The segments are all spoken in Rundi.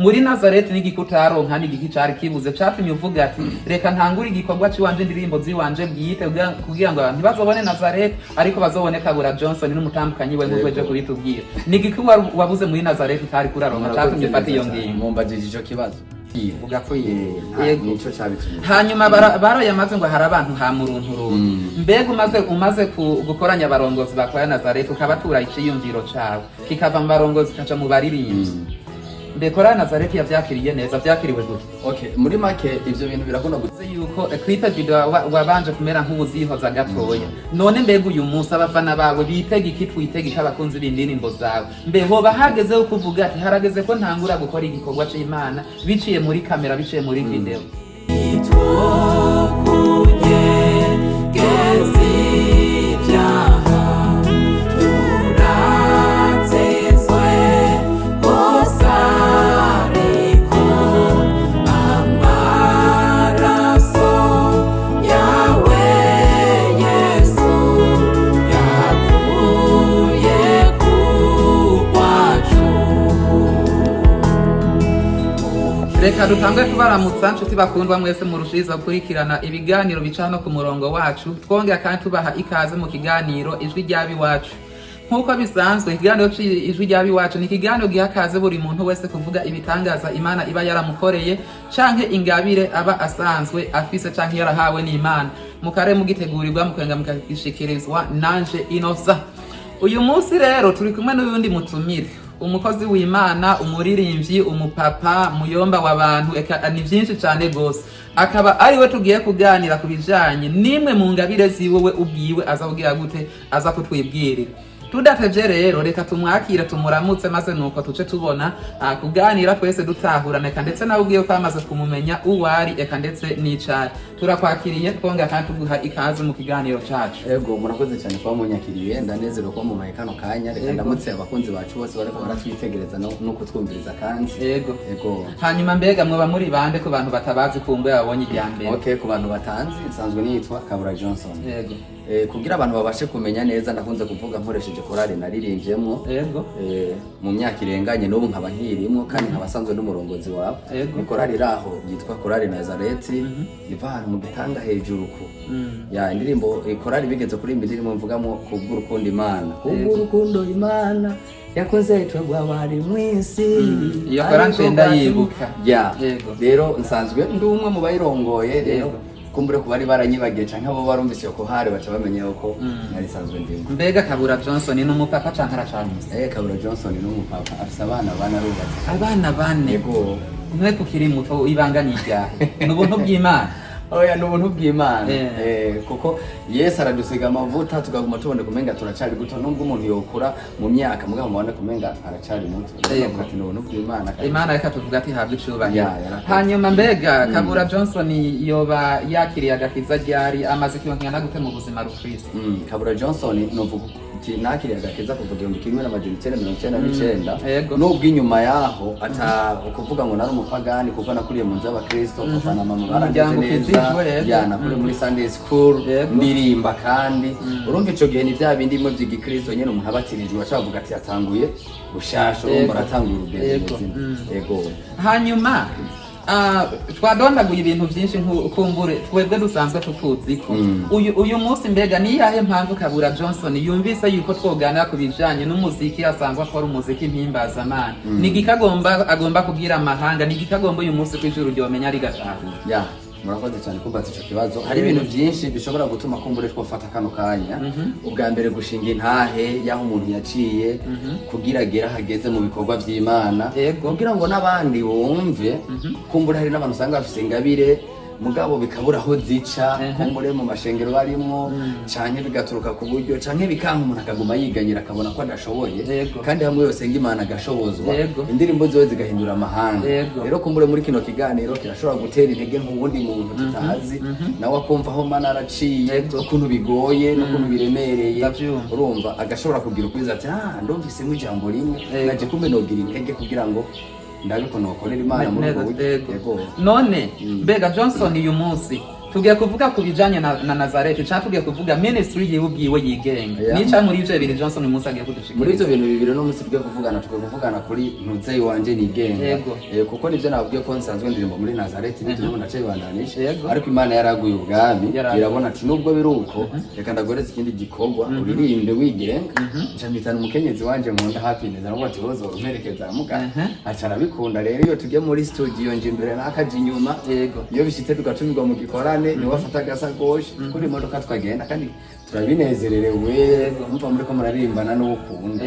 Muri Nazareti n'igiki utaronka, n'igiki cari kibuze catumye uvuga ati: "Reka ntangure igikorwa ciwanje, indirimbo ziwanje bwite, kugira ngo abantu ntibazobone Nazareti ariko bazobone Kabura Johnson n'umutambukanyi we," nk'uko ejo kubitubwira? Ni igiki wabuze muri Nazareti utari kuraronka catumye ufata iyo ngingo? Mumbajije ico kibazo. Ugakwiye. Nico cabitumye. Hanyuma barayamaze ngo hari abantu ha murunturuntu. Mbega umaze gukoranya abarongozi bakorera Nazareti, ukabatura iciyumviro cawe, kikava mu barongozi kaja mu baririmbyi, mbe korali Nazareti yavyakiriye neza? Vyakiriwe gute? Okay, muri make ivyo bintu birakunda Uzi yuko clip video wabanje kumera nk'uwuzihoza gatoya. None mbega uyu munsi abafana bawe bitega iki? Twitega iki, abakunzi b'indirimbo zawe? Mbe hoba hageze ko kuvuga ati: "Harageze ko ntangura gukora igikorwa c'Imana biciye muri kamera, biciye muri video"? Kunyegeza ibyaha, turatsinzwe hose, ariko amaraso yawe Yesu yavuye ku rwacu. Reka dutange tubaramutsa, nshuti bakundwa mwese murushiriza gukurikirana ibiganiro bica hano ku murongo wacu, twongera kandi tubaha ikaze mu kiganiro Ijwi ry'Abiwacu. Nk'uko bisanzwe, ikiganiro Ijwi ry'Abiwacu ni ikiganiro giha akaze buri muntu wese kuvuga ibitangaza Imana iba yaramukoreye canke ingabire aba asanzwe afise canke yarahawe n'Imana. Mukare mugitegurirwa, mukenga mukagishikirizwa nanje Inosa. Uyu munsi rero turi kumwe n'uyundi mutumire, umukozi w'Imana, umuririmbyi, umupapa, muyomba w'abantu, eka ni byinshi cyane gose. Akaba ari we tugiye kuganira ku bijanye n'imwe mu ngabire ziwe we ubwiwe aza kugira gute, aza kutwibwirira. Tudatevye rero, reka tumwakire, tumuramutse, maze nuko tuce tubona kuganira twese dutahurana, eka ndetse nawe ubwiwe twamaze kumumenya uwari, eka ndetse n'icari. Turakwakiriye, twongera kandi tuguha ikaze mu kiganiro cacu. Ego, murakoze cyane kuba munyakiriye. Ndanezerewe kuba mumpaye kano kanya. Reka ndamutse abakunzi bacu bose bariko baratwitegereza no kutwumviriza kandi. Ego. Hanyuma mbega mwoba muri bande ku bantu batabazi, kungwe babonye irya mbere? Okay, ku bantu batanzi, nsanzwe nitwa Kabura Johnson. Kugira abantu babashe kumenya neza, ndakunze kuvuga nkoresheje korali naririmvyemwo mu myaka irenganye, n'ubu nkaba nkirimwo kandi nkaba asanzwe n'umurongozi wawe. Ni korali iri aho yitwa Korali Nazareti, iva ahantu mu Gitanga hejuru ku ya indirimbo. Korali bigeze kuririmba indirimbo mvugamo kubw'urukundo Imana, kubw'urukundo Imana yakoze twebwe abari mw'isi. Iyo korali Ariko ndayibuka. Ya. Rero nsanzwe ndi umwe mu bayirongoye rero. Kumbure ku bari baranyibagiye canke abo barumvise iyo kohare, baca bamenya yuko nari nsanzwe ndimo. Mbega Kabura Johnson ni umupapa canke aracamuze? Kabura Johnson ni umupapa, afise abana bane, arubatse. Abana bane? Yego. Mwe kukiri muto, ibanga ni iryahe? Ni ubuntu bw'Imana? Oya, ni ubuntu bw'Imana. Kuko Yesu aradusiga amavuta tukaguma tubona kumenga turacari guto, nubwo umuntu yokura mu myaka, mugabo mubona kumenga aracari muto. Rero navuga ati ni ubuntu bw'Imana kabisa. Imana reka tuvuga ati habwa icubahiro. Ya, yarakoze. Hanyuma mbega Kabura Johnson yoba yakiriye agakiza ryari? Amaze ikihe kingana gute mu buzima rukristo? Kabura Johnson, novuga uti nakiriye agakiza kuva 1999. Nubwo inyuma yaho ata ukuvuga ngo nari umupagani, kuko nakuriye mu nzu y'abakristo, papa na mama barangize Umuryango neza. ukijijwe, yego. Ya, nakuriye muri Sunday school, ndirimba, kandi urumva ico gihe ni vya bindi bimwe vy'igikristo nyene, umuntu abatirijwe aca bavuga ati yatanguye bushasha, urumva aratanguye urugendo muzima. Yego. Hanyuma twadondaguye ibintu byinshi kumbure twebwe dusanzwe tukuziko. Uyu munsi mbega ni iyahe mpamvu Kabura Johnson yumvise yuko twoganira ku bijanye n'umuziki, asanzwe akora umuziki mpimbazamana? Ni igiki agomba kubwira amahanga? Ni igiki agomba uyu munsi ko ijuru ryomenya rigatahura? Ya, murakoze cyane kumbaza ico kibazo. Hari ibintu byinshi bishobora gutuma kumbure twofata kano kanya. Ubwa mbere, gushinga intahe y'aho umuntu yaciye kugira agere ahageze mu bikorwa vy'Imana, kugira ngo n'abandi bumve. Kumbure hari n'abantu usanga bafise ingabire, mugabo bikabura aho zica, kumbure mu mashengero barimwo, canke bigaturuka ku buryo, canke bikanka, umuntu akaguma yiganyira akabona ko adashoboye, kandi hamwe yose Imana agashobozwa, indirimbo ziwe zigahindura amahanga. Rero kumbure muri kino kiganiro kirashobora gutera intege nk'uwundi muntu tutazi, nawe akumva aho Mana araciye, ukuntu bigoye n'ukuntu biremereye. Ndavyumva. Urumva agashobora kugira ukwiza ati: "Ah, ndumvisemo ijambo rimwe, naje kumbe nogira intege kugira ngo ndabe ukuntu nokorera Imana muri ubwo buryo." Yego. Yego. None mbega Johnson uyu munsi Tugiye kuvuga ku bijanye na Nazareti, canke tugiye kuvuga ministry yiwe ubwiwe yigenga? Nica muri ivyo bibiri Johnson uyu munsi agiye Muri kudushikiriza. ivyo bintu bibiri no munsi tugiye kuvugana kuri ntuzeyi wanje nigenga. Kuko nivyo nababwiye ko nsanzwe ndirimbo muri Nazareti, n'ivyo n'ubu ndacabibandanisha. Ariko Imana yaraguye ubwami, irabona ati nubwo biri uko, reka ndagoreze ikindi gikorwa, uririmbe wigenga. Nca mpitana umukenyezi wanje nkunda, Happiness, aravuga ati wozo umperekeza, aramuga aca arabikunda. Rero iyo tugiye muri studio, nje imbere n'akaja inyuma. Iyo bishitse tugatumirwa mu gikorane, niwe afata agasakoshi kuri imodoka tukagenda, kandi turabinezererewe. Mumva muriko muraririmbana n'uwo ukunda.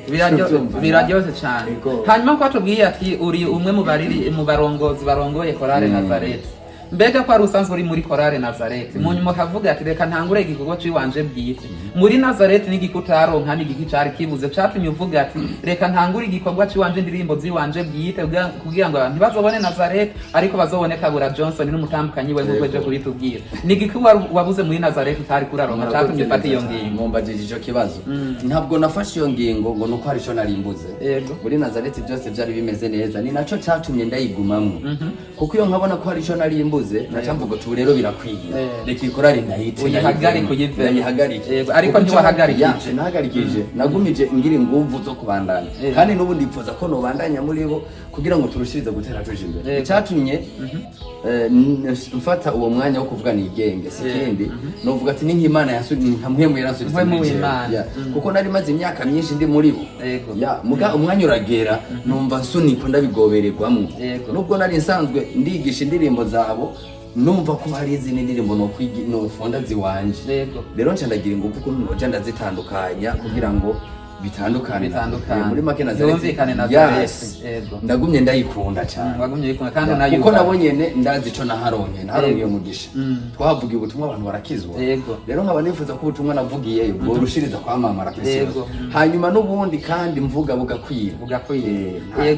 Urabyumva? Biraryoshe cyane. Hanyuma ko watubwiye ati uri umwe mu bariri mu barongozi barongoye korale Nazareti, mbega ko wari usanzwe uri muri korale Nazareti, mu nyuma ukavuga ati reka ntangure igikorwa ciwanje bwite muri Nazareti, n'igiki utaronka, n'igiki cari kibuze catumye uvuga ati reka ntangure igikorwa ciwanje, indirimbo ziwanje bwite, kugira ngo abantu ntibazobone Nazareti ariko bazobone Kabura Johnson n'umutambukanyi we, nk'uko ejo kubitubwira? Ni igiki wabuze muri Nazareti utari kuraronka catumye ufata iyo ngingo? Mumbajije ico kibazo. Ntabwo nafashe iyo ngingo ngo nuko hari ico narimbuze. Muri Nazareti byose byari bimeze neza, ni naco catumye ndayigumamwo, kuko iyo nkabona ko hari ico narimbuze, naca mvuga uti ubu rero birakwiye, reka ikorari ndayite, Uyihagarike, uyivemo. Ndayihagarike. Yego, ariko Kuko ico ntiwahagarikije. Ya, sinahagarikije, nagumije ngira inguvu zo kubandanya. Kandi n'ubu ndipfuza ko nobandanya muri bo kugira ngo turushirize gutera tuje imbere. Icatumye mfata uwo mwanya wo kuvuga nigenge si ikindi, novuga ati ni nk'Imana nka mpwemu yaransubiza Mpwemu muri jewe. w'Imana. Ya, kuko nari maze imyaka myinshi ndi muri bo. Ya, muga umwanya uragera numva nsunikwa, ndabigobererwamwo. Nubwo nari nsanzwe ndigisha indirimbo zabo, numva ko hari izindi ndirimbo nofonda ziwanje. Rero nca ndagira ingufu ukuntu noja ndazitandukanya kugira ngo bitandukane. Bitandukane. Muri make Nazareti Yumvikane Nazareti. Yes. Ndagumye ndayikunda cyane. Wagumye uyikunda kandi Ya, kuko unayubaha. nabo nyene ndazi ico naharonkeye umugisha. Twahavugiye ubutumwa, abantu barakizwa. Rero nkaba nifuza ko ubutumwa navugiyeyo bworushiriza kwamamara kw'isi yose. Hanyuma n'ubundi kandi mvuga bugakwira. Bugakwira.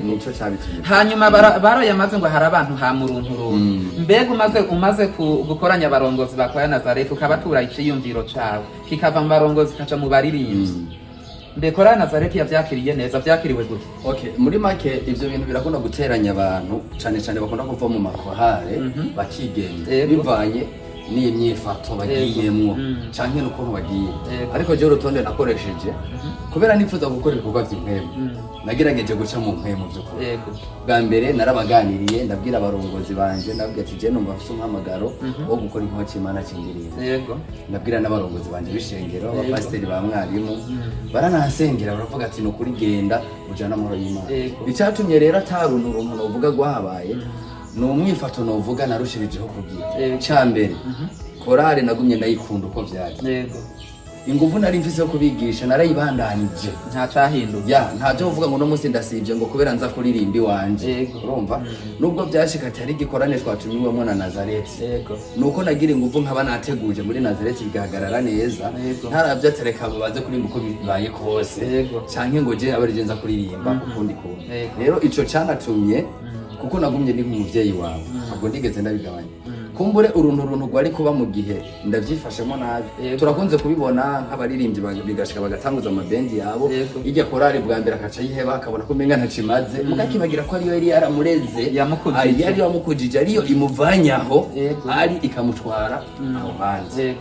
Nico cabitumye. Hanyuma barayamaze ngo hari abantu ha murunturuntu. Mbega umaze gukoranya abarongozi ba Nazareti, ukabatura iciyumviro cawe, kikava mu barongozi kaca mu baririmbyi, mbe korali Nazareti yavyakiriye neza? Vyakiriwe gute? Okay, muri make ivyo bintu birakunda guteranya abantu, cane cane bakunda kuva mu makorale bakigenga, bivanye n'imyifato bagiyemwo canke n'ukuntu bagiye. Ariko jewe urutonde nakoresheje, kubera nifuza gukora ibikorwa vy'impwemu, nagerageje guca mu mpwemu vy'ukuri. Bwa mbere narabaganiriye, ndabwira abarongozi banje, ndabwira ati je numva mfise umuhamagaro wo gukora igikorwa c'Imana c'indirimbo. Ndabwira n'abarongozi banje b'ishengero, abapasiteri ba mwarimu, baranansengera, baravuga ati ni ukuri, genda ujane amahoro y'Imana. Icatumye rero ataruntu uruntu novuga rwahabaye, ni umwifato novuga narushirijeho kugira. Ca mbere, korale nagumye ndayikunda uko vyari. Inguvu nari mfise yo kubigisha narayibandanije. Nta cahindutse. Ya, ntavyo kuvuga ngo uno munsi ndasivye ngo kubera nza kuririmba iwanje. Urumva, nubwo vyashika ati hari igikorane twatumiwemwo na Nazareti, nuko nagira inguvu nkaba nateguje muri Nazareti bigahagarara neza. Ntaravyo atereka baze kuririmba uko bibaye kose, canke ngo je abe arije nza kuririmba ukundi kuntu. Rero ico canatumye, kuko nagumye ndi nk'umuvyeyi wawe, ntabwo ndigeze ndabigabanya. Kumbure uruntu runtu rwari kuba mu gihe ndavyifashemo nabi. Turakunze kubibona nk'abaririmbyi bigashika bagatanguza amabendi yabo, ijya korali bwa mbere akaca yiheba, akabona ko umenga ntacimaze, mugakibagira ko ariyo yari yaramureze. Yamukujije. Ariyo yamukujije, ariyo imuvanyaho, ari ikamutwara aho hanze.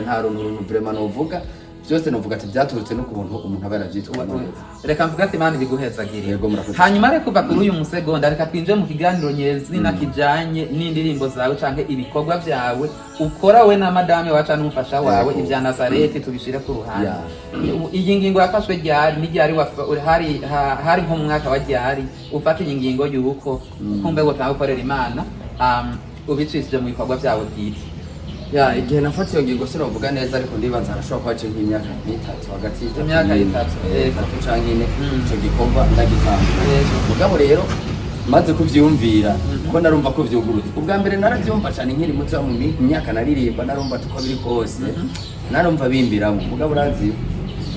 Nta runtu runtu vraiment novuga, byose novuga ati byaturutse n'ukuntu umuntu aba yaravyitwayemo neza. Reka mvuga ati Imana ibiguhezagire. Yego, murakoze. Hanyuma rero kuva kuri uyu musegonda, reka twinjire mu kiganiro nyezina kijanye n'indirimbo zawe canke ibikorwa vyawe ukora we na madame wawe canke n'umufasha wawe. Ibya Nazareti tubishire ku ruhande. Iyi ngingo yafashwe ryari? Ni ryari hari nko mu mwaka wa ryari ufata iyi ngingo y'uko kumbe wotanga gukorera Imana ubicishije mu bikorwa vyawe bwite? Ya, igihe nafata iyo ngingo sinavuga neza, ariko ndibaza harashobora kuba haciye nk'imyaka nk'itatu, hagati y'itatu Imyaka n'ine. itatu, Itatu canke ine, ico gikorwa ndagitangura. Mugabo rero maze kuvyumvira ko narumva ko vyugurutse, ubwa mbere naravyumva cane nkiri muto, mu myaka naririmba, narumva tuko biri kose, narumva bimbiramo. Mugabo urazi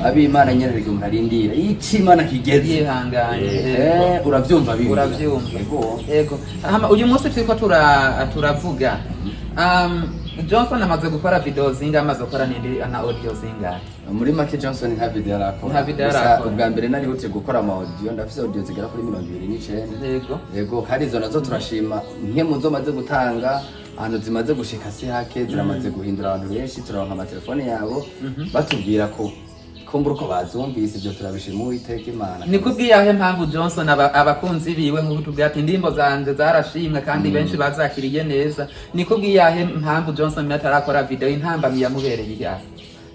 ab'Imana nyene, hari igihe umuntu arindira ico Imana kigeze. Yihanganye. Uravyumva bimbira. Uravyumva. Yego. Yego. Hama uyu munsi turiko turavuga, Johnson amaze gukora video zingahe? Amaze gukora n'indi na audio zingahe? Muri make Johnson nta video yarakora. Nta video Gusa yarakora. ubwa mbere narihutiye gukora ama audio, ndafise audio zigera kuri 29. Yego, kandi izo nazo turashima, nke mu zo maze gutanga. Ahantu zimaze gushika si hake, ziramaze guhindura abantu benshi. Turaronka amatelefone yabo batubwira ko kumbura uko bazumvise. Ibyo turabishima Uwiteka Imana. Ni kubw'iyahe mpamvu Johnson abakunzi biwe, nk'uko tubwira ati indirimbo zanje zarashimwe kandi benshi bazakiriye neza, ni kubw'iyahe mpamvu Johnson atarakora video? Intambamyi yamubereye iyahe?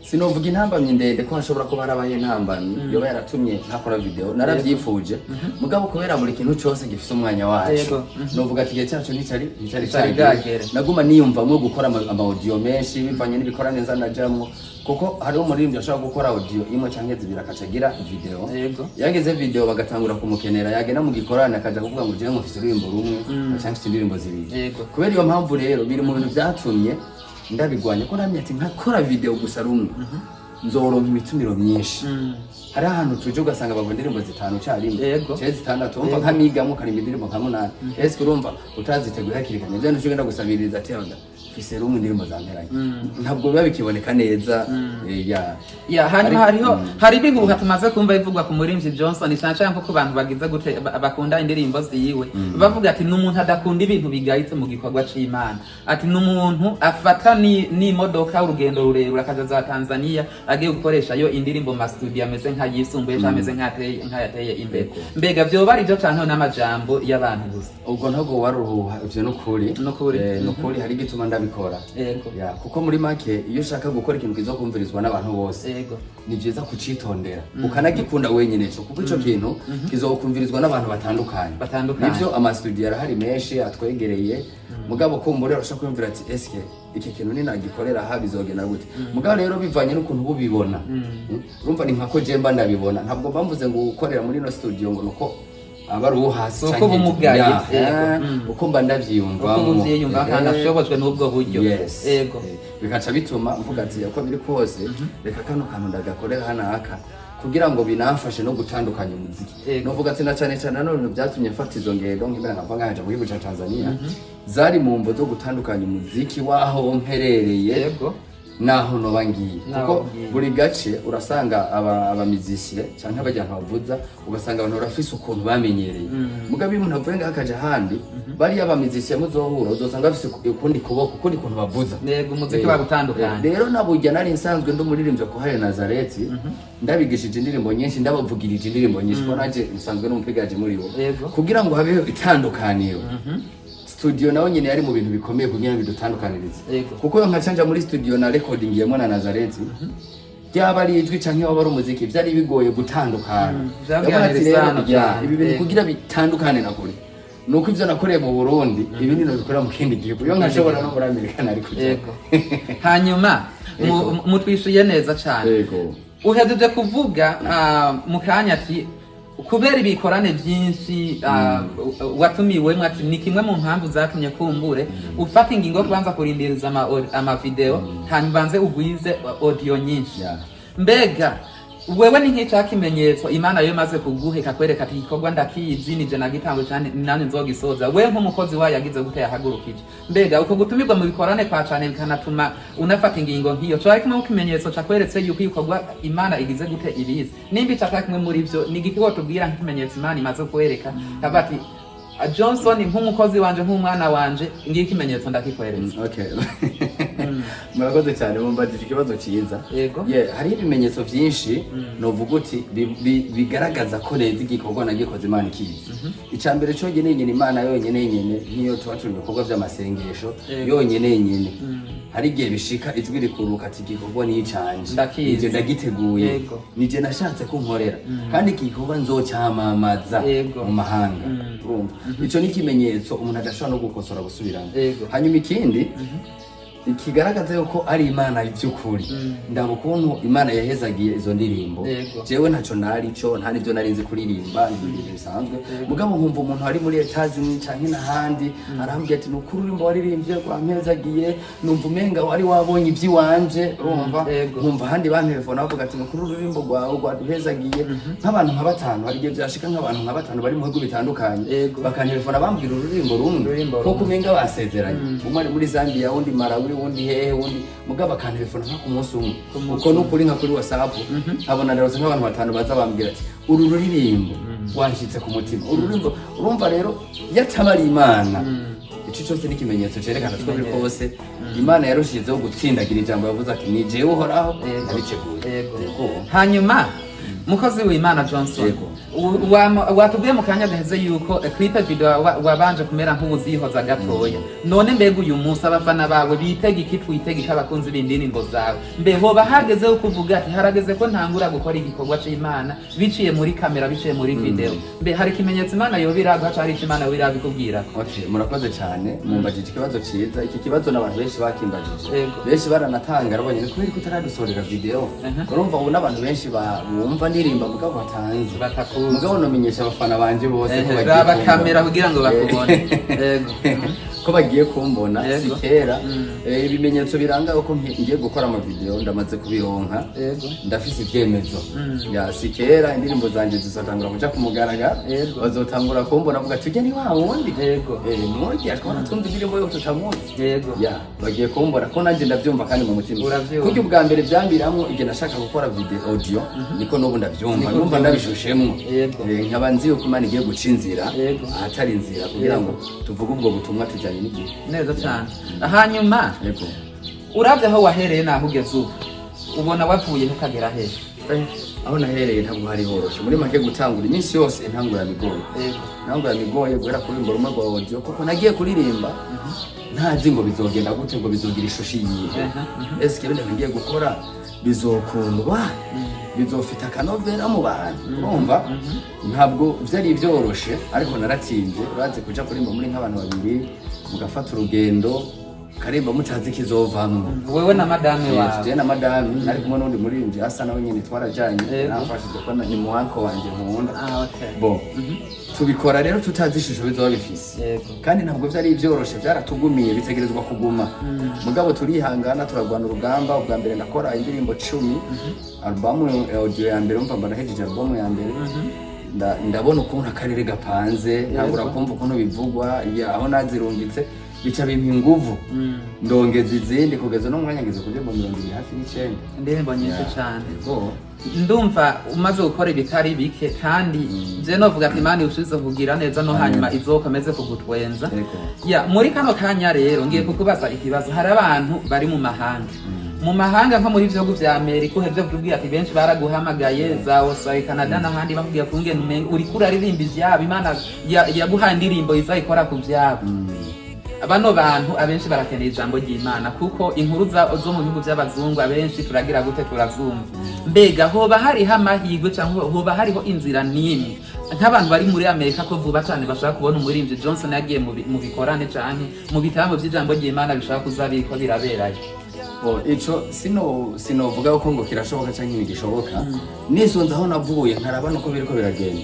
Sinovuga intambamyi ndende, ko hashobora kuba harabaye intambamyi yoba yaratumye ntakora video. Narabyifuje, mugabo kubera buri kintu cyose gifise umwanya wacu, novuga ati igihe cyacu nticari Nticari cagere. bwagere. Naguma niyumvamwo gukora ama audio menshi bivanye n'ibikora neza najamwo, kuko hariho umuririmbyi ashobora gukora audio imwe canke zibiri akaca agira video. Yageze video bagatangura kumukenera, yagenda mu gikorane akaja kuvuga ngo jewe mufise ururimbo rumwe canke mfise indirimbo zibiri. Kubera iyo mpamvu rero biri mu bintu vyatumye ndabigwanya, ko namye ati nkakora video gusa rumwe nzoronka imitumiro myinshi. Hari ahantu tuje ugasanga bavuga indirimbo zitanu carimwe canke zitandatu, urumva nk'amigamwo ukarimba indirimbo nka munani, ese urumva utaziteguye hakiri kare, nivyo ugenda gusabiriza ati "Oda, mfise rumwe indirimbo zamperanye", ntabwo biba bikiboneka neza. Ya. Ya, hanyuma hariho hari ibihuha tumaze kumva bivugwa ku muririmvyi Johnson, cyane cyane nko ku bantu bagize gute bakunda indirimbo ziwe, bavuga ati ni umuntu adakunda ibintu bigayitse mu gikorwa c'Imana, ati ni umuntu afata n'imodoka urugendo rurerure akaja za Tanzania agiye gukoreshayo indirimbo mu studio ameze nk'ayisumbuye canke ameze nk'ayateye imbere. Mbega vyoba ari vyo canke n'amajambo y'abantu gusa? Ubwo ntabwo waruhuha, ivyo nukuri. Nukuri. Nukuri, hari igituma ndabikora. Ya, kuko muri make iyo ushaka gukora ikintu kizokumvirizwa n'abantu bose, ni byiza kucitondera ukanagikunda wenyine co, kuko ico kintu kizokumvirizwa n'abantu batandukanye. Batandukanye. Nivyo, amastudio arahari menshi atwegereye, mugabo kumbura urashobora kwiyumvira ati eske iki kintu ninagikorera aha bizogenda gute? Mugabo rero bivanye n'ukuntu ubibona. Urumva ni nkako je mba ndabibona, ntabwo mba mvuze ngo ukorera muri ino studio ngo nuko aba ari uwo hasi Si uko canke hejuru. ubumugaye. Ya, uko mba ndavyiyumvamo. Uko uvyiyumva kandi ashobojwe n'ubwo buryo. Yes. Bikaca bituma mvuga ati uko biri kose reka kano kantu ndagakorera hano aka kugira ngo binamfashe no gutandukanya umuziki. Novuga ati na cane cane nanone ibintu byatumye mfata izo ngendo nkimera nkava ngaja mu gihugu ca Tanzania zari mu mvo zo gutandukanya umuziki w'aho mperereye naho noba ngiye, Naho kuko ngiye. buri gace urasanga abamizisiye canke abajya bavuza, ugasanga abantu barafise ukuntu bamenyereye. Mugabo iyo umuntu avuye ngaho akaja ahandi, bariya bamizisiye muzohura uzosanga bafise ukundi kuboko, ukundi kuntu bavuza. Yego, umuziki wagutandukanye. Rero naburya nari nsanzwe ndi umuririmbyi kuhare Nazareti, ndabigishije indirimbo nyinshi, ndabavugirije indirimbo nyinshi, ko nanje nsanzwe n'umupigaji muri bo, kugira ngo habeho itandukaniro. Studio nawe nyine yari mu bintu bikomeye kugira ngo bidutandukanirize, kuko iyo nkacanja muri studio na recording yemwe na Nazareti, ryaba ari ijwi canke waba ari umuziki, vyari bigoye gutandukana. Vyabwiranira Ndavuga ati rero, isano ya, cane. ibi bintu kugira bitandukane na kure nuko ivyo nakoreye mu Burundi ibindi nobikorera mu kindi gihugu, iyo nkashobora no muri Amerika nari kuja. Hanyuma mutwishuye neza cane. Uhejeje kuvuga mu kanya ati kubera ibikorane byinshi watumiwemwo, ati ni kimwe mu mpamvu zatumye kumbure ufata ingingo yo kubanza kurindiriza amavideo hanyuma ubanze ugwize audio nyinshi. Mbega wewe ni nk'ica kimenyetso Imana yo imaze kuguha ikakwereka ati igikorwa ndakizi, nije nagitanguye cane nani nzogisoza, we nk'umukozi wayo yagize gute, yahagurukije? Mbega uko gutumirwa mu bikorane kwa cane bikanatuma unafata ingingo nk'iyo, coba ari kimwe mu kimenyetso cakweretse yuko ibikorwa Imana igize gute ibizi? Nimba ico atari kimwe muri vyo, ni igiki wotubwira nk'ikimenyetso Imana imaze kwereka kavuga ati Johnson nk'umukozi wanje, nk'umwana wanje, ngiye ikimenyetso ndakikweretse? Okay. Murakoze cyane, mumbajije ikibazo cyiza. Yeah, hariho ibimenyetso byinshi novuga uti bigaragaza ko neza igikorwa nagikoze Imana ikizi. Icya mbere cyonyine nyine, Imana yonyine nyine, nk'iyo tuba turi mu bikorwa by'amasengesho, yonyine nyine hari igihe bishika ijwi rikuruka ati igikorwa ni icanje, Ndakizi. nije ndagiteguye, nije nashatse ko nkorera, kandi iki gikorwa nzocyamamaza mu mahanga. Urumva ico ni ikimenyetso umuntu adashobora no gukosora gusubiramo. Hanyuma ikindi ikigaragaza yuko ari Imana by'ukuri, ndaba ukuntu Imana yahezagiye izo ndirimbo. Jewe ntacyo nari cyo, nta n'ibyo nari nzi kuririmba, ni ibintu bisanzwe, mugabo nkumva umuntu ari muri etazi canke n'ahandi arambwira ati ni ukuri urimbo waririmbye rwampezagiye, numva umenga wari wabonye iby'iwanje. Urumva, nkumva ahandi bantelefona bavuga ati ni ukuri ururimbo rwawe rwaduhezagiye, nk'abantu nka batanu. Hari igihe byashika nk'abantu nka batanu bari mu bihugu bitandukanye bakantelefona bambwira ururimbo rumwe, Ururimbo nkuko rumwe. umenga basezeranye, umwe ari muri Zambia, undi Malawi, uwundi hehe, uwundi, mugabo akantelefona nka ku munsi umwe. Ku munsi. Uko nukuri, nka kuri WhatsApp nkabona rero nk'abantu batanu baza bambwira ati uru ruririmbo wanshitse ku mutima, uru ruririmbo. Urumva rero iyo ataba ari Imana. Ico cose ni ikimenyetso cerekana two biri kose Imana yarushizeho gutsindagira ijambo yavuze ati: "Ni jewe Uhoraho nabiteguye." Yego. Hanyuma, mukozi w'Imana Johnson, Yego. watubwiye mu kanya gaheze yuko clip video wabanje kumera nk'ubuzihoza gatoya. None mbega uyu munsi abafana bawe bitega iki? Twitega iki, abakunzi b'indirimbo zawe? Mbe hoba hageze yo kuvuga ati: "Harageze ko ntangura gukora igikorwa c'Imana biciye muri kamera, biciye muri video"? Mbe hari ikimenyetso Imana yoba iraguha, canke hari ico Imana yoba irabikubwira? Okay, murakoze cyane, mumbajije ikibazo ciza. Iki kibazo n'abantu benshi bakimbajije. Benshi baranatanga, rabonye ni kubera ko utaradusorera video. Urumva ubu n'abantu benshi bumva ndirimba mugabo batanzi. Batakuzi. Mugabo nomenyesha abafana banje bose ko bagiye Raba kumbona. kamera kugira ngo bakubone. Yego. Ko bagiye kumbona si kera. Ibimenyetso biranga uko ngiye gukora ama video ndamaze kubironka. Ndafise ivyemezo ya si kera, indirimbo zanje zizotangura kuja ku mugaragaro. Bazotangura kumbona, avuga ati: "Ujya ni wa wundi." Nurya twabona twumva indirimbo yo tutamuzi. Ya, bagiye kumbona ko nanjye ndavyumva kandi mu mutima. Uravyumva. Kurya ubwa mbere vyambiramwo igihe nashaka gukora video audio, niko n'ubu ndavyumva. Niko Numva uvyumva. ndabishushemwo. Nkaba nzi yuko Imana igiye guca inzira ahatari inzira kugira ngo tuvuge ubwo butumwa tujyanye n'igihe. Neza cyane. Hanyuma, uravye aho wahereye naho ugeze ubu, ubona wavuye ukagera hehe? Aho nahereye ntabwo hari horoshe. Muri make, gutangura iminsi yose intangura migoye. Intangura migoye guhera kuri rumwe rwa audio, kuko nagiye kuririmba ntazi ngo bizogenda gute, ngo bizogira ishusho iyihe, ese ibintu ngiye gukora bizokundwa, bizofita akanovera mu bantu. Urumva ntabwo vyari byoroshe, ariko naratsinze. Urazi kuja kuririmba muri nk'abantu babiri, mugafata urugendo karimba mutazi ikizovamwo. Wewe na madame wawe? Jewe na madame, nari kumwe n'undi muririmbyi asa nawe nyene, twarajanye. Namfashije ko ni muwanko wanje nkunda. Ah, okay. Bo tubikora rero tutazi ishusho bizoba bifise. Kandi ntabwo vyari vyoroshe, vyaratugumiye, bitegerezwa kuguma, mugabo turihangana, turagwana urugamba. Ubwa mbere ndakora indirimbo 10, albumu audio ya mbere. Umva, mbarahejeje albumu ya mbere, ndabona ukuntu akarere gapanze, ntangura kumva ukuntu bivugwa aho nazirungitse, bica bimpa inguvu, ndongeza izindi kugeza no mwanya ngeze ku ndirimbo 29. Indirimbo nyinshi cyane. Yego. Ndumva umaze gukora ibitari bike, kandi je novuga ati Imana irushize kugira neza no hanyuma izokomeze kugutwenza. Ya, muri kano kanya rero ngiye kukubaza ikibazo. Hari abantu bari mu mahanga, mu mahanga nko muri bihugu vya Amerika, uhevye kutubwira ati benshi baraguhamagaye za Australia, Canada n'ahandi, bakubwira kungene umenga uriko uraririmba ivyabo, Imana yaguhaye indirimbo izayikora ku vyabo. Bano bantu abenshi barakeneye ijambo ry'Imana, kuko inkuru zo mu bihugu by'abazungu abenshi turagira gute, turazumva. Mbega hoba hariho amahirwe cyangwa hoba hariho inzira n'imwe nk'abantu bari muri Amerika ko vuba cyane bashaka kubona umuririmbyi Johnson yagiye mu bikorane canke mu bitambo by'ijambo ry'Imana bishaka kuza biriko biraberayo? Bo, ico sinovuga ko ngo kirashoboka canke ntigishoboka. Nisunze aho navuye, nkaraba nuko biriko biragenda,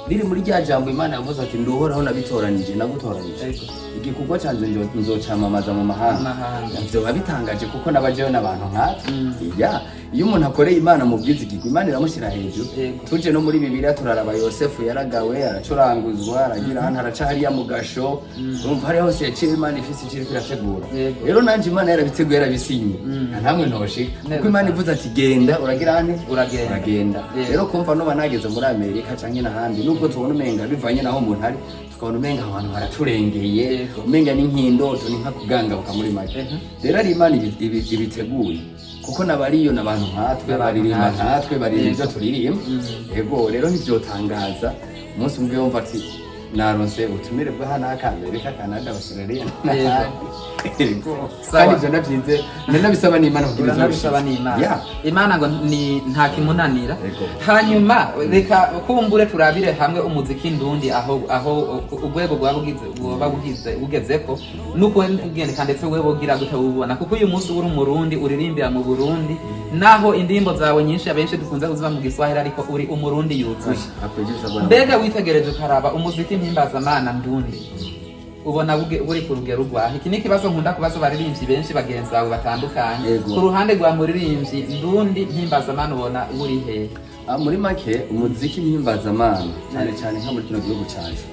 riri muri rya jambo Imana yavuze ati: "Nduhoraho nabitoranije, nagutoranije, igikorwa canje nzocamamaza mu mahanga." Mahanga. Vyoba bitangaje kuko n'abajeyo n'abantu nkatwe. Ya, iyo umuntu akoreye Imana mu bwizigirwa, Imana iramushyira hejuru. Tuje no muri Bibiliya, turaraba Yosefu yaragawe, aracuranguzwa, aragira hano, araca hariya mu gasho. Urumva hariya hose yaciye, Imana ifise icyo iriko irategura. Rero nanje Imana yarabiteguye, yarabisinye, nta namwe ntoshika, kuko Imana ivuze ati: "Genda", uragira hane? Uragenda. Uragenda. Rero kumva noba nageze muri Amerika canke n'ahandi, nubwo tubona umenga bivanye naho umuntu ari, tukabona umenga abantu baraturengeye, umenga ni nk'indoto, ni nka kugangabuka muri make. Rero ari Imana ibiteguye, kuko n'abariyo n'abantu nkatwe, baririmba nkatwe, baririmba ibyo turirimba. Yego, rero ntivyotangaza umunsi umwe wumva ati: "Naronse ubutumire bwa hano Amerika, Canada, Australia n'ahandi." Yego. Sawa. Kandi ivyo navyize, nanabisaba n'Imana kugira Uranabisaba izoshitse. n'Imana. Imana ngo ni nta kimunanira. Hanyuma reka kumbure turabire hamwe umuziki ndundi aho urwego rwaba bugize bwoba bugize bugezeko, nukugendeka, ndetse wewe wogira gute wubona, kuko uyu munsi uri Umurundi uririmbira mu Burundi, naho indirimbo zawe nyinshi abenshi dukunze kuziba mu Giswahili, ariko uri Umurundi yuzuye. Akwigisha bwana. Mbega witegereje ukaraba umuziki mpimbazamana ndundi, ubona buri ku rugero rwahe? Iki ni ikibazo nkunda kubaza abaririmbyi benshi bagenzi bawe batandukanye. Ku ruhande rwa muririmbyi ndundi mpimbazamana, ubona buri hehe? Ah, muri make umuziki mpimbazamana, cyane cyane nka muri kino gihugu cyacu,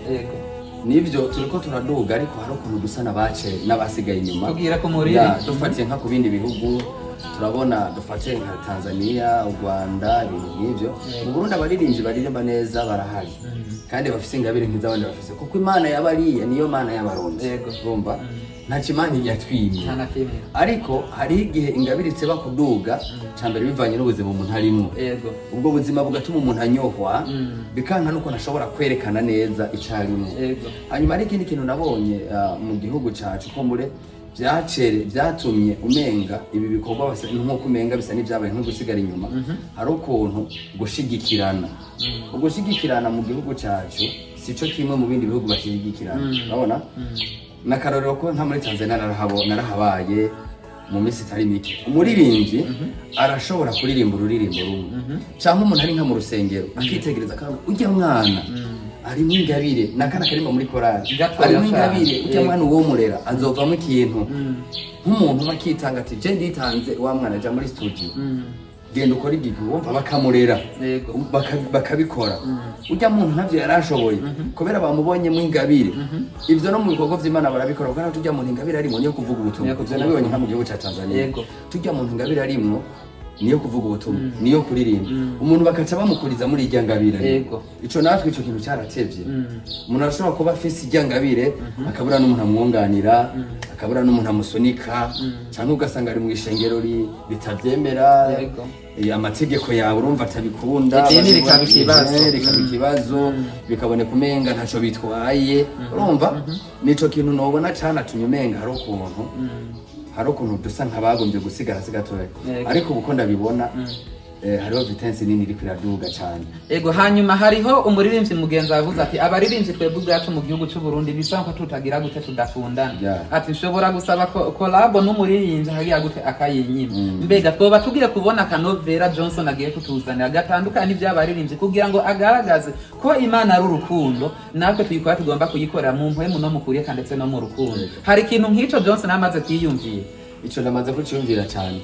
nibyo turiko turaduga, ariko hari ukuntu dusa n'abace n'abasigaye inyuma. Tubwire ko muri Ya, dufatiye nka ku bindi bihugu. Turabona, dufate nka Tanzania, u Rwanda, ibintu nk'ivyo. Mu Burundi abaririmbyi baririmba neza barahari kandi bafise ingabire nk'iz'abandi bafise, kuko Imana yabariye niyo Mana y'Abarundi. Urumva, ntacyo Imana yatwimye. Nta na kimwe. Ariko hariho igihe ingabire iteba kuduga, ca mbere bivanye n'ubuzima umuntu arimwo. Ubwo buzima bugatuma umuntu anyohwa, bikanka nuko ntashobora kwerekana neza ico arimwo. Hanyuma hari ikindi kintu nabonye mu gihugu cacu ko mure vyacere vyatumye umenga ibi bikorwa nk'uko umenga bisa n'ivyabaye nko gusigara inyuma. Hari ukuntu ugushigikirana mu gihugu cacu sico kimwe mu bindi bihugu bashigikirana. Urabona n'akarorero ko nka muri Tanzania narahabaye mu minsi itari mike. Umuririmbyi arashobora kuririmba ururirimbo rumwe, cyangwa umuntu ari nka mu rusengero akitegereza akabona ujya mwana arimo ingabire, nakana karimba muri korali Gatoya arimo cane. ingabire, ujya mwana uwo murera azovamo ikintu. Nk'umuntu umwe akitanga ati: "Je nditanze, wa mwana aja muri studio, genda ukore igihe", wumva bakamurera. Bakabikora. Ujya muntu ntavyo yari ashoboye kubera bamubonyemo ingabire. Ivyo no mu bikorwa vy'Imana barabikora, kuko tujya muntu ingabire arimwo niyo kuvuga ubutumwa. Niyo kuvuga Ivyo nabibonye nka mu gihugu ca Tanzania. Tujya muntu ingabire arimwo niyo kuvuga ubutumwa, niyo kuririmba, umuntu bakaca bamukuriza muri irya ngabire arimwo. Ico natwe ico kintu caratevye. Umuntu arashobora kuba afise irya ngabire, akabura n'umuntu amwunganira, akabura n'umuntu amusunika, cyangwa ugasanga ari mu ishengero ritavyemera. Amategeko yawe urumva atabikunda. Idini rikaba ikibazo. Rikaba ikibazo, bikaboneka umenga ntaco bitwaye. Urumva nico kintu nobona canatumye umenga hari ukuntu dusa nk'abagombye gusigara hasi gatoya. Ariko ubu ko ndabibona, hariho vitesse nini iriko iraduga cane. Ego, hanyuma hariho umuririmbyi mugenzi wavuze ati abaririmbyi twebwe ubwacu mu gihugu cy'u Burundi bisa nko tutagira gute, tudakundana. Ati nshobora gusaba collabo n'umuririmbyi akagira gute, akayinyima. Mbega twoba tugiye kubona akanovera Johnson agiye kutuzanira gatandukanye n'iby'abaririmbyi kugira ngo agaragaze ko Imana ari urukundo, natwe tuyikora tugomba kuyikorera mu mpwemu no mu kureka ndetse no mu rukundo? Hari ikintu nk'ico Johnson amaze kwiyumvira? Ico ndamaze kuciyumvira cane.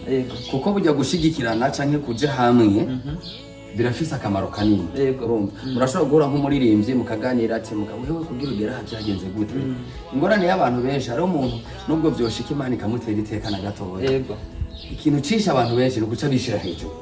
Kuko burya gushigikirana canke kuja hamwe birafise akamaro kanini. Urumva murashobora guhura nk'umuririmbyi mukaganira, ati mugabo wewe kugira ugere aha byagenze gute? Ingorane y'abantu benshi, hariho umuntu nubwo vyoshika Imana ikamutera iteka na gatoya, ikintu cisha abantu benshi ni ukuca bishira hejuru,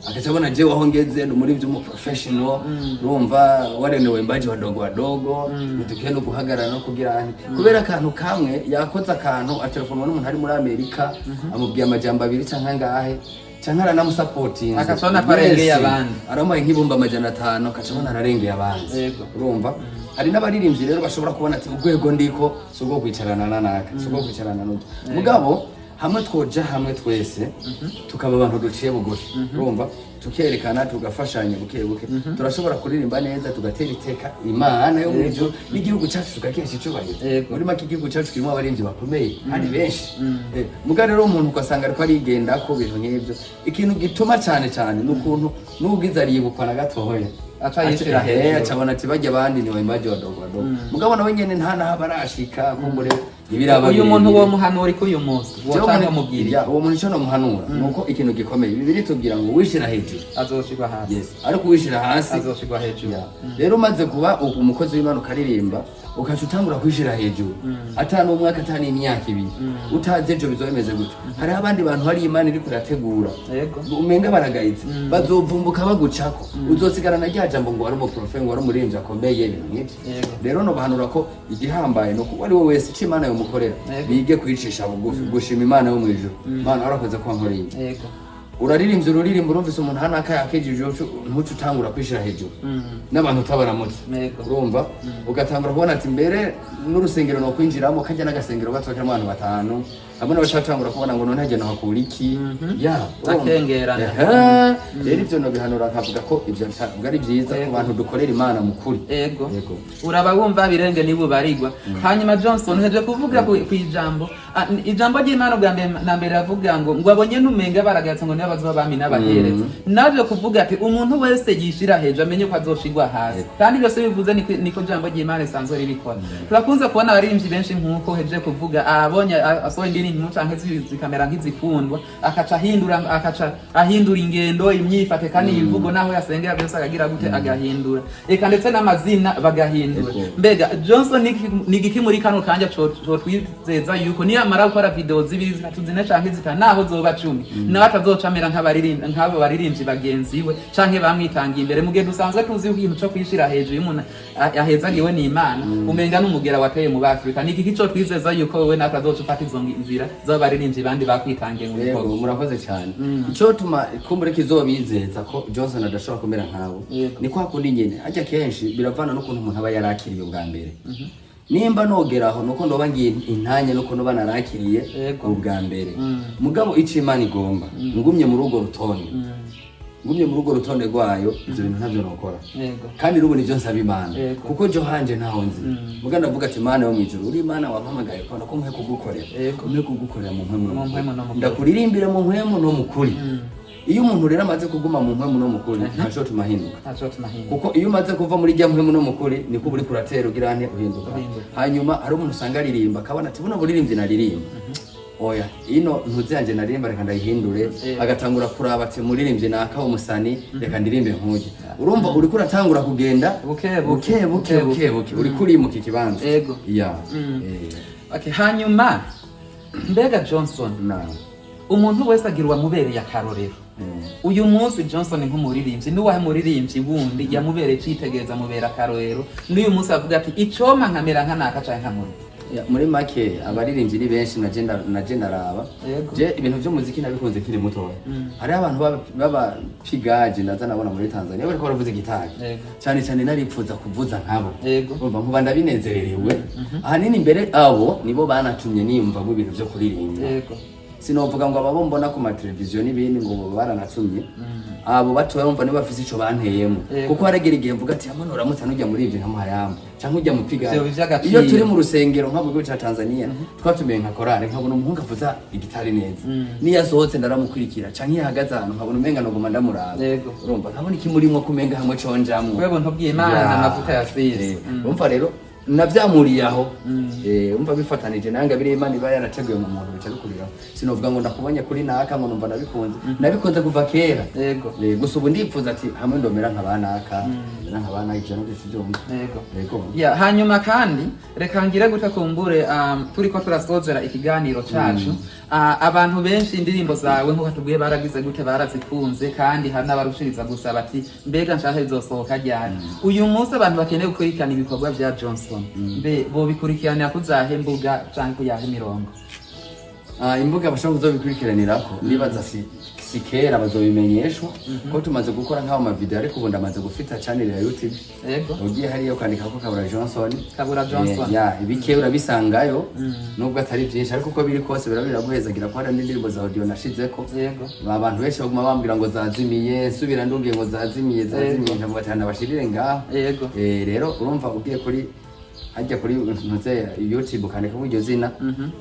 akaca abona jewe aho ngeze ndi muri vy'umu professional, urumva wale ni waimbaji wadogo wadogo, ntitukwiye no guhagarara no kugira nti kubera akantu kamwe yakoze, akantu atelefonwa n'umuntu ari muri Amerika, amubwiye amajambo abiri canke angahe, canke aranamusapotinze. Akaca abona ko arengeye abandi. Aramuhaye nk'ibihumbi 500, akaca abona ararengeye abandi. Urumva hari n'abaririmbyi rero bashobora kubona ati urwego ndiko si urwo kwicarana na naka, si urwo kwicarana n'undi. Mugabo hamwe twoja hamwe twese, tukaba abantu duciye bugufi, urumva tukerekana, tugafashanya buke buke, turashobora kuririmba neza, tugatera iteka Imana yo mu ijuru n'igihugu cyacu tukakesha icubahiro. Muri make igihugu cyacu kirimo abaririmbyi bakomeye kandi benshi. Muga rero umuntu ugasanga ariko arigenda ko bintu nk'ibyo, ikintu gituma cyane cyane ni ukuntu n'ubwiza aribukwa na gatoya. Aca yishira hejuru. Aca abona ati bajya abandi ni waimbaji wadogo wadogo, mugabo nawe nyene nta naho abarashika, kumbure ntibiraba Uyu muntu birebire. wo muhanura ko uyu munsi Jewe wocanga mubwira? Ya, uwo muntu icyo nomuhanura ni uko ikintu gikomeye Bibiliya itubwira ngo wishira hejuru azoshirwa hasi. Yes, ariko uwishira hasi azoshirwa hejuru. Ya. Rero umaze kuba umukozi w'Imana, ukaririmba, ukaca utangura kwishira hejuru, atari umwaka, atari imyaka 2, utazi ejo bizoba bimeze gute. Hariho abandi bantu, hari Imana iriko irategura, umenga baragayitse, bazovumbuka bagucako, uzosigarana rya jambo ngo wari umuprofe, ngo wari umuririmbyi akomeye, ibintu nk'ivyo. Rero nobahanura ko igihambaye ni uko uwo ari we wese icyo Imana yomukorera, bige kwicisha bugufi, gushima Imana yo mw'ijuru: "Imana, warakoze ko wankoreye ibi." Uraririmbye ururirimbo, urumvise umuntu hano akayakejije, ntuce utangura kwishira hejuru n'abantu utabaramutse. Urumva ugatangura kubona ati mbere n'urusengero no kwinjiramo kajya n'agasengero gato karimo abantu batanu, hamwe n'abacatangura kubona ngo none hajya hakura iki ya urumva? Akengerana. Ehe. Rero ivyo nobihanura, nkavuga ko ivyo ntabwo ari byiza ku bantu dukorera Imana mu kuri. Ego. Uraba wumva birenge niba ubarigwa. Hanyuma Johnson, uheje kuvuga ku ijambo. Ijambo ry'Imana bwa mbere na mbere ravuga ngo abonye n'umenga baragatse ngo nibo bazoba bami n'abahereza. Naje kuvuga ati umuntu wese yishira hejuru amenye ko azoshigwa hasi. Kandi byose bivuze niko ijambo ry'Imana risanzwe ribikora. Turakunze kubona abaririmbyi benshi nk'uko heje kuvuga, abonye asohoye indirimbo. ziririmbwa canke zikamera nk'izikundwa, akaca ahindura ingendo, imyifato kandi imvugo, naho yasengera byose akagira gute, agahindura, eka ndetse n'amazina bagahindura. Mbega Johnson, ni igiki muri kano kanya cotwizeza yuko niyamara gukora video zibiri, zitatu, zine canke zitanu, naho zoba 10, nawe atazoca amera nk'abo baririmbyi bagenzi we canke bamwitangiye imbere, mu gihe dusanzwe tuzi yuko ikintu co kwishira hejuru y'umuntu ahezagiwe n'Imana umenga n'umugera wateye mu Bafrika? Ni igiki co twizeza yuko wewe natwe azoca ufata izo nzira z'abaririmbyi bandi bakwitangiye mu Yego, bikorwa? Murakoze cyane. Icyo tuma kumbure kizobizeza ko Johnson adashobora kumera nkawe ni kwa kundi nyene hajya kenshi biravana n'ukuntu umuntu aba yarakiriye ubwa mbere. Nimba nogeraho nuko ndoba ngiye intanye nuko noba narakiriye ubwa mbere. Mugabo ico Imana igomba, ngumye muri urwo rutonde, ngumye muri urwo rutonde rwayo, ivyo bintu ntavyo nokora. Kandi n'ubu nivyo nsaba Imana, kuko jo hanje ntaho nzi. Muga ndavuga ati: "Imana yo mw'ijuru, uri Imana wampamagaye ko ko nkwiye kugukorera, nkwiye kugukorera mu mpwemu no Mu mu mpwemu no mu kuri. Ndakuririmbire mu mpwemu no mu kuri." Iyo umuntu rero amaze kuguma mu mpwemu no mu kuri, ntashobora tuma ahinduka. Ntaco tumahinduka. Kuko iyo umaze kuva muri rya mpwemu no mu kuri, niko uba uriko uratera ugira nte, uhinduka. Uhinduka. Hanyuma hari umuntu usanga aririmba akabona ati: "Buno buririmbyi naririmba, oya, ino ntuzi yanje naririmba, reka ndayihindure." Agatangura kuraba ati: "Muririmbyi naka umusani, reka ndirimbe nkuje." Urumva uriko uratangura kugenda Buke buke. buke buke, buke buke, uriko urimuka ikibanza. Ya. Okay, hanyuma mbega Johnson, Na umuntu wese agira uwamubereye akarorero. Uyu munsi Johnson nk'umuririmbyi, n'uwahe muririmbyi wundi yamubereye icitegereza, amubera akarorero, n'uyu munsi avuga ati: "Icompa nkamera nka naka canke nkamuruta"? Ya, muri make abaririmbyi ni benshi. Naje ndaraba. Je ibintu by'umuziki nabikunze kiri mutoya. Hariho abantu b'abapigaji ndaza nabona muri Tanzania bariko baravuza igitari. Cyane cyane naripfuza kuvuza nkabo. Urumva nkuba ndabinezererewe. Ahanini mbere abo nibo banatumye niyumvamo ibintu byo kuririmba. Sinovuga ngo ababo mbona ku mateleviziyo n'ibindi ngo bo baranatumye. Abo batoya bumva nibo bafise ico banteyemo. Kuko haragera igihe mvuga ati: "Hamwe uramutse nujya muri ibyo nkamuha yamba canke ujya mu pigaji." Ivyo vy'agaciro. Iyo turi mu rusengero nka mu gihugu ca Tanzania, twatumiye nka korale, nkabona umuhungu avuza igitari neza, niyo asohotse ndaramukurikira, canke iyo ahagaze ahantu nkabona umenga noguma ndamuraba. Urumva nkabona ikimurimwo kumenga hamwe conjamwo. Wewe buntu bw'Imana, amavuta yasize. Urumva rero navyamuriye aho. Umva bifatanije nanga biri Imana iba yarateguye mu muntu bica bikuriraho. Sinovuga ngo ndakubonye kuri naka ngo numva ndabikunze. Nabikunze kuva kera. Gusa ubu ndipfuza ati hamwe ndomera nka banaka, ndomera nka banaka, ivyo navyo sivyumva. Yego. Ya, hanyuma kandi reka ngire gute kumbure, turiko turasozera ikiganiro cacu. Abantu benshi indirimbo zawe nkuko tubwiye baragize gute, barazikunze, kandi hari n'abarushiriza gusa bati: "Mbega nshaka izosohoka ryari?" Uyu munsi abantu bakeneye gukurikirana ibikorwa vya Johnson, mbe bobikurikiranira kuzahe mbuga canke kuyahe mirongo? Imbuga bashobora kuzobikurikiranirako, nibaza si kera bazobimenyeshwa ko tumaze gukora nk'aho amavideo, ariko ubu ndamaze gufita channel ya YouTube. Ugiye hariya ukandikako Kabura Johnson. Kabura Johnson. Ya, ibike urabisangayo, nubwo atari byinshi, ariko uko biri kose biraba biraguhezagira ko hari n'indirimbo za audio nashizeko. Abantu benshi baguma bambwira ngo zazimiye, nsubira ndubwiye ngo zazimiye, zazimiye, nkavuga ati ndabashirire ngaho. Rero urumva ugiye kuri hajya kuri ntuze YouTube ukandikako iryo zina,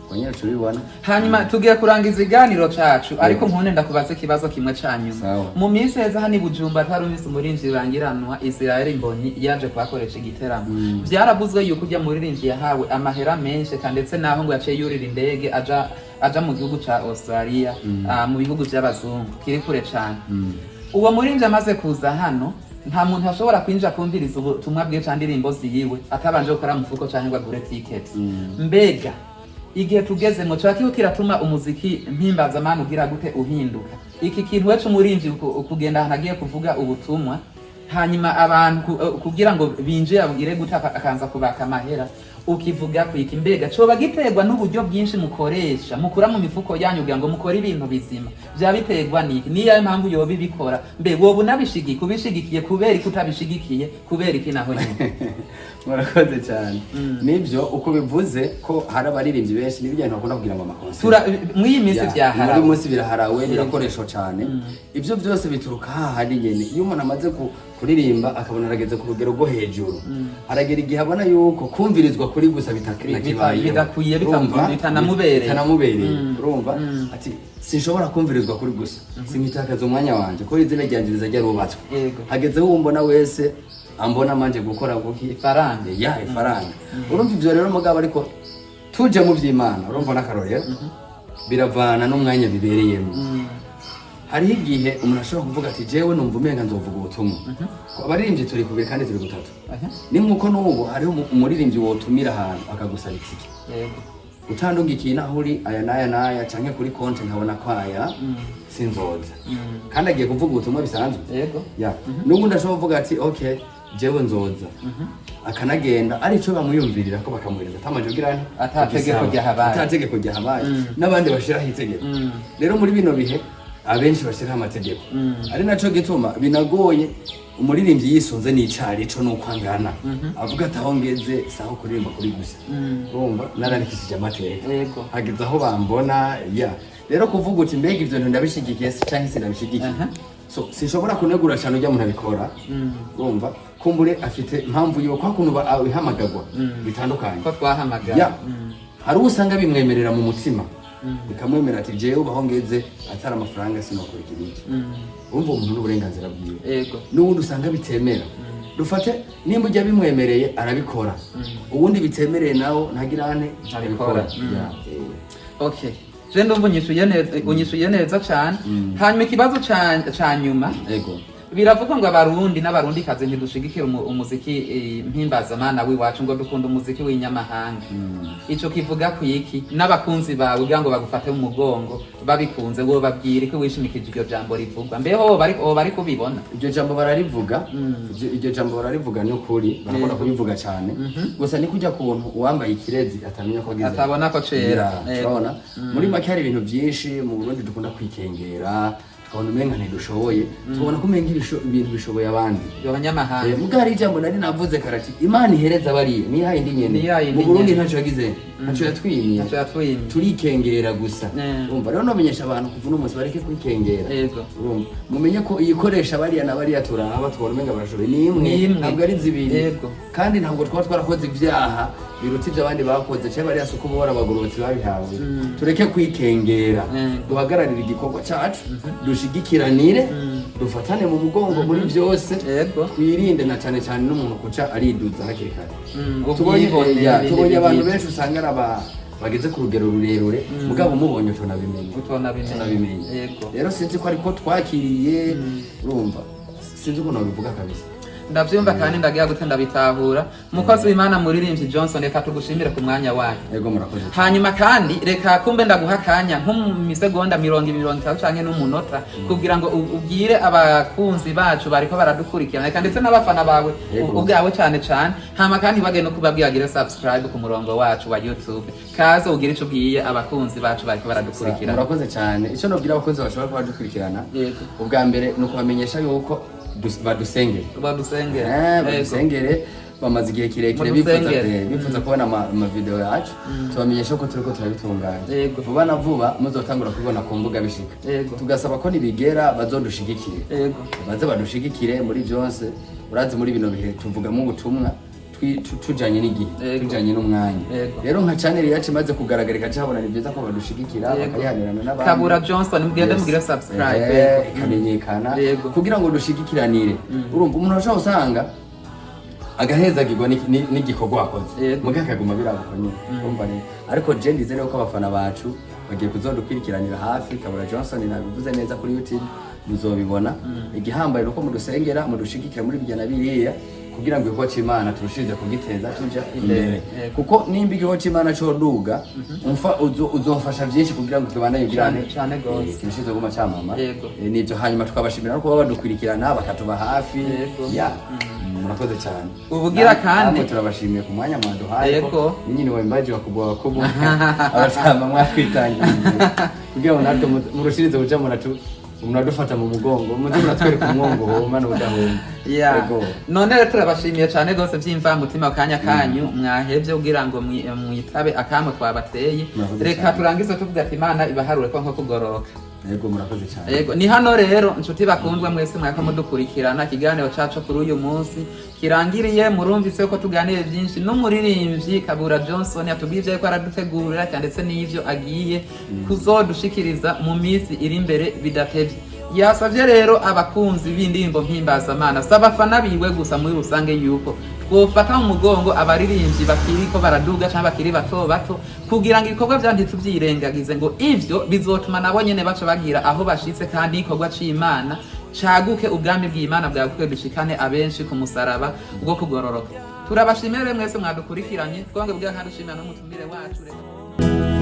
ngo nyine uca ubibona. Hanyuma tugiye kurangiza iganiro cacu, ariko nkunde ndakubaza ikibazo kimwe ca nyuma. Sawa. Mu minsi heza hano i Bujumbura twarumvise umurinzi rurangiranwa Israel Mbonyi yaje kuhakoresha igiteramo. Vyaravuzwe yuko ujya muririmbyi yahawe amahera menshi, kandi ndetse naho ngo yaciye yurira indege aja mu gihugu ca Australia, mu bihugu vy'abazungu kiri kure cane. Uwo murinzi amaze kuza hano, nta muntu ashobora kwinjira kumviriza ubutumwa bwiwe canke indirimbo ziyiwe atabanje gukora mufuko canke ngo agure ticket. Mbega igihe tugezemo coba kiriko kiratuma umuziki mpimbazamana ugira gute, uhinduka? Iki kintu weca umurinzi kugenda ahantu agiye kuvuga ubutumwa, hanyuma abantu kugira ngo binjire abwire gute, akaanza kubaka amahera, ukivuga kwiki? Mbega coba giterwa n'uburyo bwinshi mukoresha, mukura mu mifuko yanyu kugira ngo mukore ibintu bizima? Vyaba biterwa niki? Niyo mpamvu yoba ibikora? Mbe woba unabishigikiye? Ubishigikiye kubera iki? Utabishigikiye kubera iki naho nyene? Murakoze cyane. Nibyo uko bivuze ko hari abaririmbyi benshi n'ibyo bakunda kugira ngo amakonseri Mw'iyi minsi Ya, vyaharawe. muri munsi biraharawe, birakoreshwa cyane. Ibyo byose bituruka hahandi nyene. Iyo umuntu amaze kuririmba akabona arageze ku rugero rwo hejuru, aragera igihe abona yuko kumvirizwa kuri gusa bitakibayeho. Bidakwiye, Urumva? bitanamubereye. Bitanamubereye. Urumva ati: "Sinshobora kumvirizwa kuri gusa, sinkitakaza umwanya wanje ko izina ryanjye rizajya rubatswe." Hagezeho uwo wese ambona manje gukora kuki? Ifaranga. Ya, ifaranga. Urumva ivyo rero mugabo, ariko tuje mu vy'Imana, urumva n'akarorero. Biravana n'umwanya bibereyemo. Hariho igihe umuntu ashobora kuvuga ati: "Jewe numva umenga nzovuga ubutumwa." Ko abaririmbyi turi kubiri kandi turi gutatu. Ni nkuko n'ubu hariho umuririmbyi wotumira ahantu akagusaba itike, utandungikiye naho uri aya n'aya n'aya canke kuri konti nkabona ko aya, sinzoza, kandi agiye kuvuga ubutumwa bisanzwe. Ya, n'ubundi ashobora kuvuga ati: "Okay, jewe nzoza," akanagenda arico bamwiyumvirira ko bakamuhereza atamanje kugira nti Ata tegeko kugisaba. ryahabaye. Ata tegeko ryahabaye. N'abandi bashiraho itegeko. Rero muri bino bihe abenshi bashiraho amategeko, ari naco gituma binagoye. Umuririmbyi yisunze n'icari ico nuko angana, avuga ati: "Aho ngeze saho kuririmba kuri gusa, urumva narandikishije amateka, hageze aho bambona." Ya, rero kuvuga uti: "Mbega ivyo bintu ndabishigikiye se canke sinabishigikiye?" So sinshobora kunegura cyane ujya muntu abikora. Urumva kumbure afite impamvu yiwe, kwa kuntu ihamagagwa bitandukanye. Ko twahamagara. Ya, hari uwo usanga bimwemerera mu mutima, bikamwemerera ati: "Jewe ubaho ngeze atari amafaranga sinokora iki n'iki." Urumva uwo muntu n'uburenganzira bwiwe. N'ubundi usanga bitemera, dufate nimba ujya bimwemereye arabikora, uwundi bitemereye nawo ntagira ane? Ntabikora. Ntabikora. Ya. Okay, je ndumva unyishuye neza, unyishuye neza cane. Hanyuma ikibazo ca nyuma: biravugwa ngo Abarundi n'Abarundikazi ntidushigikira umuziki mpimbazamana w'iwacu, ngo dukunda umuziki w'inyamahanga. Ico kivuga ku iki? N'abakunzi bawe kugira ngo bagufate mu mugongo babikunze, ngo babwire ko wishimikije iryo jambo rivugwa, mbeho bari kubibona? Iryo jambo bararivuga. Iryo jambo bararivuga, ni ukuri barakunda kubivuga cyane. Gusa ni kujya kuntu uwambaye ikirezi atamenya ko agize atabona ko cera. Ya, turabona muri make hari ibintu byinshi mu Burundi dukunda kwikengera, tukabona umenga ntidushoboye, tukabona ko umenga ibintu bishoboye abandi. Abanyamahanga. Muga hari ijambo nari navuze karati: Imana ihereza bariya ni ya yindi nyene. Ni ya yindi Mu Burundi nyene. ntacyo yagize, ntacyo yatwimye. Ntaco yatwimye. Turikengera gusa. Urumva rero nomenyesha abantu kuva uno munsi bareke kwikengera. Urumva mumenye ko iyikoresha bariya na bariya turaba tubona umenga barashoboye ni imwe. Ni imwe. Ntabwo ari zibiri. Kandi ntabwo twaba twarakoze ibyaha biruta ibyo abandi bakoze cyangwa bariya, si uko bora abagororotsi babihawe. Tureke kwikengera, duhagararire igikorwa cyacu, dushigikiranire, dufatane mu mugongo muri byose, twirinde na cyane cyane n'umuntu kuca ariduza hakiri kare. Tubonye Ubwibone ya, n'ibindi tubonye abantu byinshi. benshi usanga ari aba bageze ku rugero rurerure, mugabo umubonye utonabimenya. Utonabimenya. Utonabimenya. Rero sinzi ko ariko twakiriye, urumva sinzi ukuntu babivuga kabisa. Ndavyumva kandi ndagira gute, ndabitahura. Mukozi w'Imana, muririmbyi Johnson, reka tugushimire ku mwanya wanyu. Yego, murakoze cyane. Hanyuma kandi reka kumbe ndaguha akanya nko mu misegonda 20, 30 canke n'umunota, kugira ngo ubwire abakunzi bacu bariko baradukurikirana, reka ndetse n'abafana bawe ubwawe cane cane. Hama kandi bagende no kubabwira bagire subscribe ku murongo wacu wa YouTube. Kaze ugire ico ubwiye abakunzi bacu bariko baradukurikirana. Murakoze cyane. Icyo nobwira abakozi bashobora kuba badukurikirana, ubwa mbere ni ukubamenyesha yuko badusengere. Badusengere. Badusengere, bamaze igihe kirekire bifuza Mudusengere. bifuza kubona ama video yacu. Tubamenyesha ko turiko turabitunganya, vuba na vuba muzotangura kubibona ku mbuga bishika. Tugasaba ko nibigera bazodushigikire, baze badushigikire muri byose. Urazi muri bino bihe tuvugamo ubutumwa tujanye n'igihe, tujanye n'umwanya. Rero nka channel yacu imaze kugaragara ikacahabona, ni byiza ko badushigikira, bakayihanirana n'abandi. Kabura Johnson, mugende Yes. mugire subscribe. Ikamenyekana kugira ngo dushigikiranire. Urumva umuntu ashobora usanga agahezagirwa n'igikorwa wakoze, muga akaguma birabuko nyine. Urumva rero, ariko je ndizere ko abafana bacu bagiye kuzodukurikiranira hafi. Kabura Johnson, nabivuze neza, kuri YouTube muzobibona. Igihambaye nuko mudusengera, mudushigikira muri bijya na biriya, kugira ngo igikorwa c'Imana turushirize kugiteza tuja imbere. Kuko nimba igikorwa c'Imana coduga, uzomfasha byinshi kugira ngo kibandanye ugirane. Cane, cane gose. Kirushize kuguma camama. Nivyo. Hanyuma tukabashimira no kuba badukurikirana, bakatuba hafi. Ya, murakoze cyane. Ubugira kandi- Namwe turabashimiye ku mwanya mwaduhaye. Ko nyine wembaji wakubwa wakubwa abatama mwatwitangiye kugira ngo natwe murushirize kuja muradufata mu mugongo, muze muratwereka umwongo homa n'udahoma. None rero turabashimiye cyane rwose by'imvamutima akanya kanyu mwahevye kugira ngo mwitabe akamo twabateye. Murakoze Reka cyane. turangize tuvuga ati: "Imana ibaharure ko nko kugororoka." Yego, murakoze cyane. Yego, ni hano rero nshuti bakundwa mwese mwaka mudukurikirana, ikiganiro cacu kuri uyu munsi kirangiriye. Murumvise ko tuganiriye byinshi n'umuririmbyi Kabura Johnson, yatubwiye ivyo ariko aradutegurira ndetse n'ivyo agiye kuzodushikiriza mu minsi iri imbere bidatevye. Yasavye rero abakunzi b'indirimbo mpimbazamana, si abafana biwe gusa, muri rusange yuko Bofata mu mugongo abaririmbyi bakiriko baraduga canke bakiri bato bato, kugira ngo ibikorwa vyabo ntituvyirengagize, ngo ivyo bizotuma nabo nyene baca bagira aho bashitse, kandi igikorwa c'Imana caguke, ubwami bw'Imana bwaguke, dushikane abenshi ku musaraba bwo kugororoka. Turabashimire rero mwese mwadukurikiranye, twonge bwa kandi dushimira n'umutumire wacu. Reka